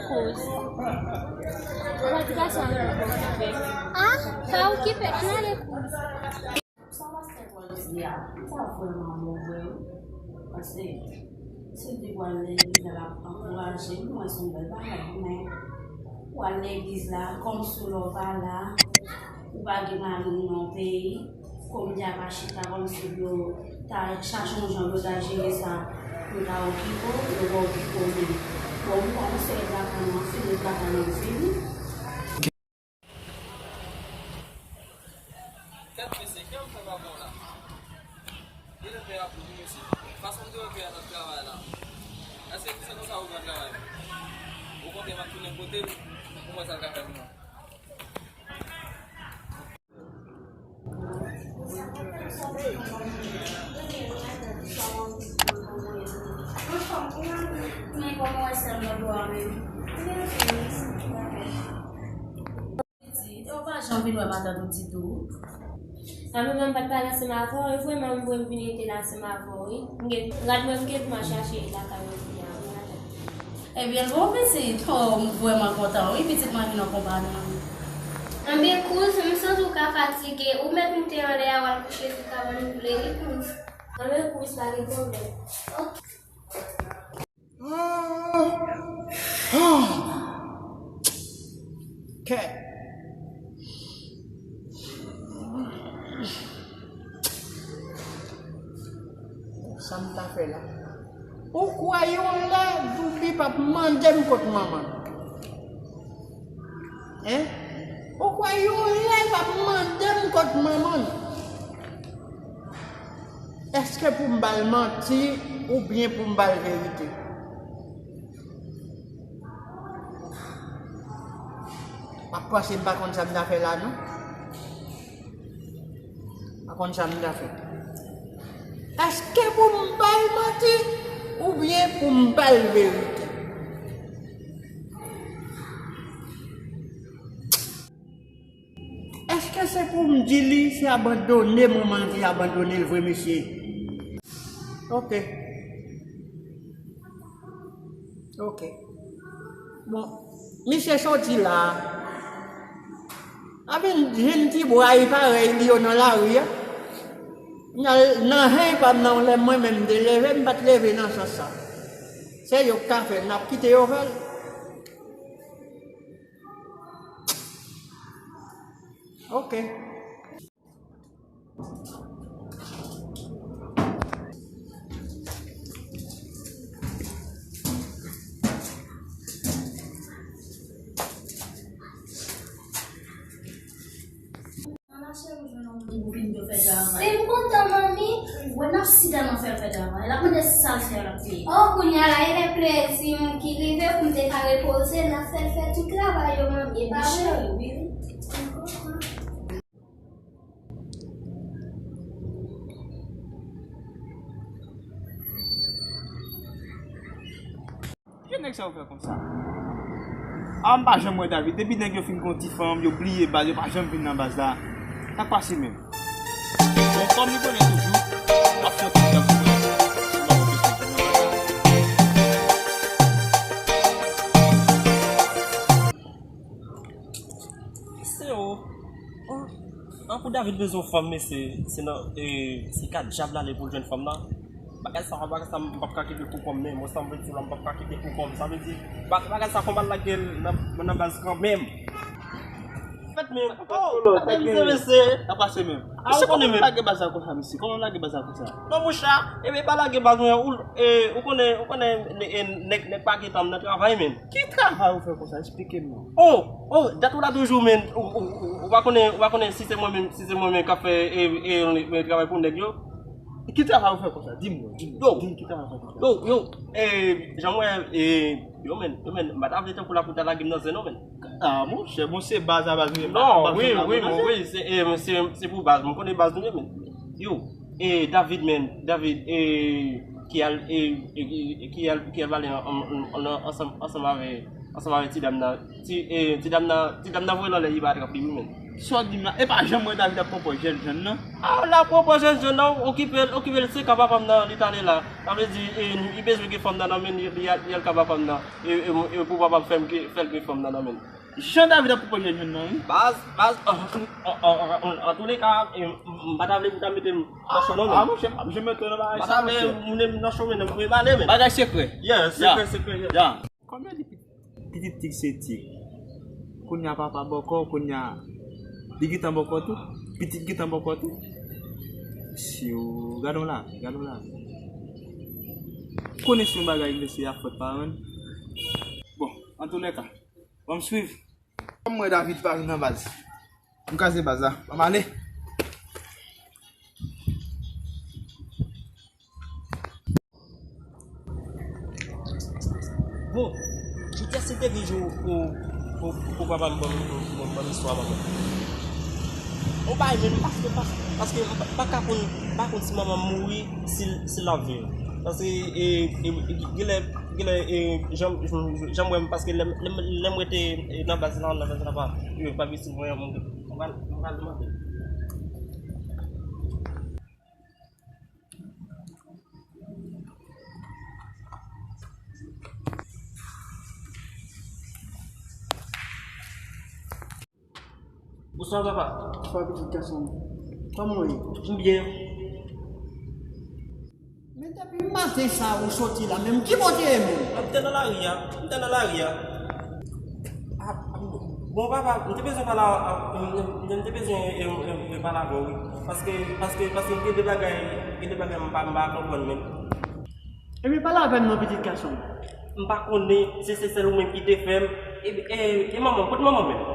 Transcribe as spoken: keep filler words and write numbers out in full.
Kouz. Ou pa di gason an pou okipe. Ah, pa okipe, ann ale kouz. Sa pastè Pòl di a, li pa vrèman bon vre wi. Paske si l te pral legliz la, l ap ankouraje m, pou mwen se yon bèl bagay, men pou al legliz la, kòmsi w la w pa la, ou pa gen mari nan yon peyi, komite a pa chita kòmsi pou yo ta chache yon jan pou yo ta jere sa, pou yo ta okipe w, yo pa okipe w menm. Bon, m kòmanse ret lakay mwen, m fin ret lakay mwen, m fini. Kèt mesye, kè m fè pa bon la. Li lè fè ap di mesye. Fason m te wè pè a t ap travay la. Èske se konsa ou pran travay? Okontrè, m ap tounen kote l pou m wè sa l ka fè pou mwen. Di, ou pa janm vin wè matant ou ditou. Sa mwen menm pa t pale ansanm avè w, e vrèman m voye m vin rete la ansanm avè w, wi. M gen, gad mwen, m gen pou m al chache lakay mwen fi a, wi, matant. Ebyen, bon pitit, oh, m vrèman kontan, wi, pitit mwen vin an konpayi. Anben, kouz, m santi w ka fatige, ou mèt moute anlè a, w al kouche sou kabann ou vle, wi, kouz. Anben, kouz, pa gen pwoblèm. Ok. Ah! Ah! Kè. Sa m ta fè la? Ou kwè yon lè Doubi p ap mande m kot manman l? Hein? Ou kwè yon lè l p ap mande m kot manman l? Èske pou m ba l manti oubyen pou m ba l verite? M ap panse m pa konn sa m ta fè la, non. M pa konn sa m ta fè. Èske pou m ba l manti oubyen pou m ba l verite? Èske se pou m di li se abandone manman l te abandone l vre, mesye? Ok. Ok. Bon, misye soti la. Avin jwenn ti bwa parèy li yo nan lari a. Nan, nan hèn pa m nan, lè mwen menm m te leve, m pa t leve nan sans sa. Se yo k ka fè l, n ap kite yo fè l. Ok. Mama cheri, ou jwenn yon moun pou vin pou fè travay. Fè m kontan, manmi. Wè, n ap si tèlman fè l fè travay. L ap mande sa l fè, l ap peye. Oh, kounye a la, e lè plezi m ki rive pou m te ka repoze, n ap fè l fè tout travay yo, manmi. E pa vre? Cheri, wi, wi. M kontan. Ki nèg sa yo fè konsa? A, m pa janm wè David. Depi nèg yo fin gen yon ti fanm, yo bliye baz, yo pa janm vin nan baz la. Sa k pase menm? Bon, kòm li konnen toujou, l ap fè yon ti tan pou mwen. Se o. Tankou David bezwen fanm, mesye, se nan, e, se ka dyab la ale pou l jwenn fanm nan. Bagay sa, bagay sa, m p ap ka kite pou kò m, men mwen sa m vle di la, m p ap ka kite pou kò m. Sa vle di, ba-, bagay sa fò m al lage l nan, nan baz kanmenm. Fèt men, oh, fèt men, mesye. Sa pase menm. A, ou konnen men. Lage baz la konsa, mesye. Kòman lage baz la konsa? Non, monchè, e men pa lage baz mwen, ou, e, ou konnen, ou konnen, e, nèg, nèg pa gentan nan travay, men. Ki travay ou fè konsa? Esplike m non. Oh, oh, dat ou la toujou, men. Ou, ou, ou, ou pa konnen, ou pa konnen si se mwen menm, si se mwen menm k ap fè, e, e, e, travay pou nèg yo. Ki travay ou fè konsa? Di m, di m, yo, di m ki travay ou fè konsa. Yo, yo, e, jan m wè, e, yo, men, yo, men, m pa ta vle tankou la pou ta lage m nan zen, non, men. Ah, monchè, bon, se baz a baz nou ye, non, wi, wi, wi, se, e, se, se pou baz, mwen konnen baz nou ye, men. Yo, e, David, men, David, e, ki al, e, e, e, ki al, ki al pale an, an, an, an, ansanm, ansanm avè, ansanm avè ti dam nan. Ti, e, ti dam nan, ti dam nan voye l anlè, li pa atrap li, wi, men. Sa w di m la, e pa janm wè David ap pran pòz jèn jèn nan? A, l ap pran pòz jèn jèn nan, okipe l, okipe l, se ka papa m nan, li t ale la. Sa vle di, e, li bezwen gen fanm nan nan men l, li, li al, li al ka papa m nan, e, e, e pou papa m fè m gen, fè l gen fanm nan nan men l. Jan David ap pran pòz jèn jèn nan, wi. Baz, baz, an, an, an, an, an, an tou le ka, e, m, m pa ta vle pou ta mete m nan cho non, men. A, monchè, m ap janm mete w nan bagay sa, monchè. M pa ta vle mete m nan cho, men, pou e pale, men. Bagay sekrè. Yeah, sekrè, sekrè, yeah. Ya. Kòm yo di pitit, pitit tig se tig. Kounye a papa bòkò, kounye a li gentan bòkò tou, pitit gentan bòkò tou. Syo, gade w la, gade w la. Konnen se yon bagay mesye a fòt paran. Bon, antoulèka, ban m swiv. Kòm mwen David pa vin nan baz. M kaze baz la, ban m ale. Bon, jodi a se dènye jou pou, pou, pou papa m ban m, ban m, ban m istwa manman. Ou bay men, paske, paske, paske m pa, pa ka konn, pa konn si manman m mouri, si, si l ap viv. Paske, e, e, e, genlè, genlè, e, jan, jan, jan m wè m, paske lè, lè, lè m rete, e, nan baz la, nan baz la pa, yo pa vin sou mwen, mwen, mwen, mwen, mwen, Bonswa, papa. Bonswa, pitit gason m. Kòman w ye? M byen. Men depi maten sa ou soti la, menm ki bò w te ye menm? M te nan lari a. M te nan lari a. Ah, bon, papa, m te bezwen pale a, a, m, m, m te bezwen, e, e, e, pale avè w, wi. Paske, paske, paske gen de bagay, gen de bagay m pa, m pa konprann menm. Ebyen, pale avè m non, pitit gason m. M pa konnen, se, se sèl ou menm ki te fè m. E, e, e manman m, kote manman m menm?